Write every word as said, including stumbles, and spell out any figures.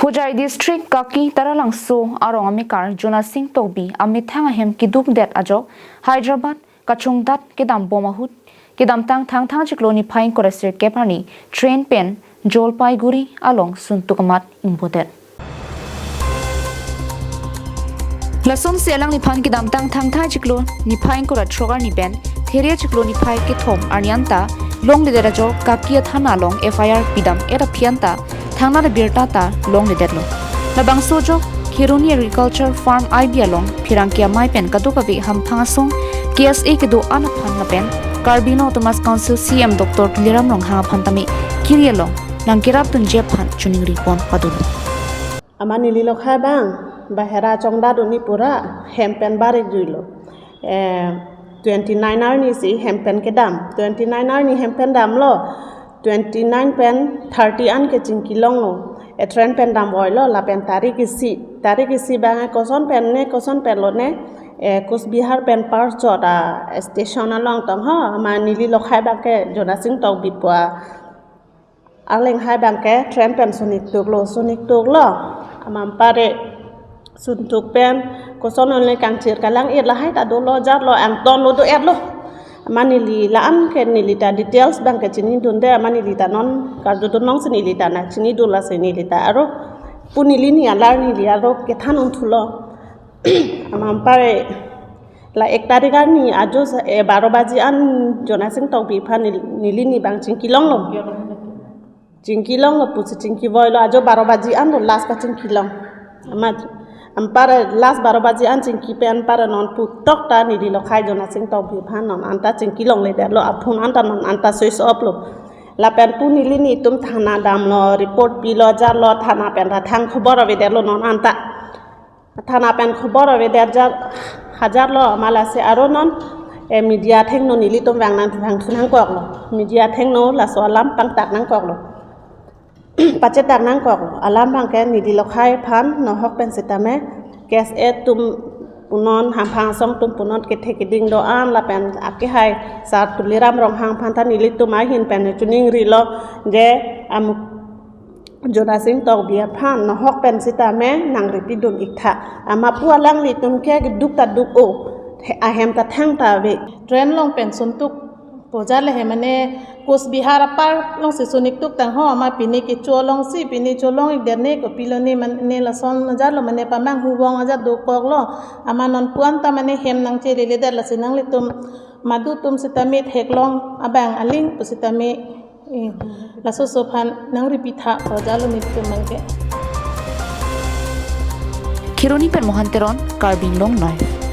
Hojai District Kaki Taralangso arong amekar Jonasing Tokbi amethang ahem keduk det ajok Hyderabad kachongdat kedam bom ahut kedamtang Thangthang chiklo niphai ingkoi ra sirkep arni train pen Jalpaiguri along suntuk amat ingbodet. Lasonsi alangliphan kedamtang Thangthang chiklo niphai ingkoi ra throk arni pen Theria chiklo niphai kethom arni anta longledet ajok Kaki athana along F I R pidam et aphi anta thangnat abirta ta longledetlo. Labangso ajok Kheroni Agriculture Farm I B along pherangke amei pen kadokave hamphang asong K S A kedo-an aphan lapen Karbi Anglong Autonomous Council C E M Doctor Tuliram Ronghang aphan tame kiri along nangkerapdunji aphan choningri pon padolo. Amat neli lokhai abang bahera chongdat un-e pura hem pen barik juilo. Eh, twenty nine arni si hem pen kedam. Twenty nine arni hem pen damlo. Twenty nine pen thirty an ke chingki longlo. E train pen damvoilo lapen tarik isi. Tarik isi abang koson pen ne, koson pen lone, eh, Cooch Behar pen Parchot a station along tong ho. Amat neli lokhai abang ke Jonasing Tokbi pu a arleng hai abang ke train pen sunik tuklo, sunik tuklo. Amat anpar suntuk pen koson onle kangchir kalang-et lahai ta dolo, jarlo, angtonlo, do-etlo. Amat neli la-an ke neli ta details abang ke chinidunde, amat neli ta non karjudun nong si neli ta nangchinidun, lasi neli ta aro pu neli ni alar neli aro kethan unthulo. Amat anpar la ek tarik arni ajo sa, eh, baro baji an Jonasing Tokbi aphan neli, neli ni abang chingki longlo. Chingki longlo pusi chingki voilo, ajo baro baji an lo last pachingki long. Amat anpar last baro baji an chingki pen anpar non puthot ta neli lokhai Jonasing Tokbi aphan non anta chingki longledetlo, aphone anta non anta switch off lo. Lapen pu neli netum thana damlo, report pilo, jarlo, thana pen ta thang khobor avedetlo non anta. Thana pen khobor avedet jar, hajarlo, amat lasi aro non, eh, media athengno nelitum vang nang, vangthu nangkoklo. Media athengno laso alam pangtak nangkoklo. Pachetak nangkoklo. Alam abang ke neli lokhai aphan nohok pen sitame K S A atum punon, hamphang asong atum punon, kethe keding do-an lapen akehai Sar Tuliram Ronghang aphan ta nelitum ahin pen choningrilo je amuk Jonasing Tokbi aphan nohok pen sitame nangripidun iktha. Amat pu alanglitum ke keduk ta duk-o. He, ahem ta thang ta ave. Train along pen suntuk pojar le he mane Cooch Behar apar along si sunik tuk tang ho, amat pini kecho along si, pini cholong-ikdet ne kopilo ne mane lason ajar lo mane pamang huvong ajar dokoklo. Amat non pu anta mane hem nangcheleledet, lasi nanglitum madu atum sitame theklong abang aling pu sitame, eh, laso aso aphan nangripitha, pojar lo netum abang ke. Kheroni pen Mohan Teron, Karbi Anglong Live.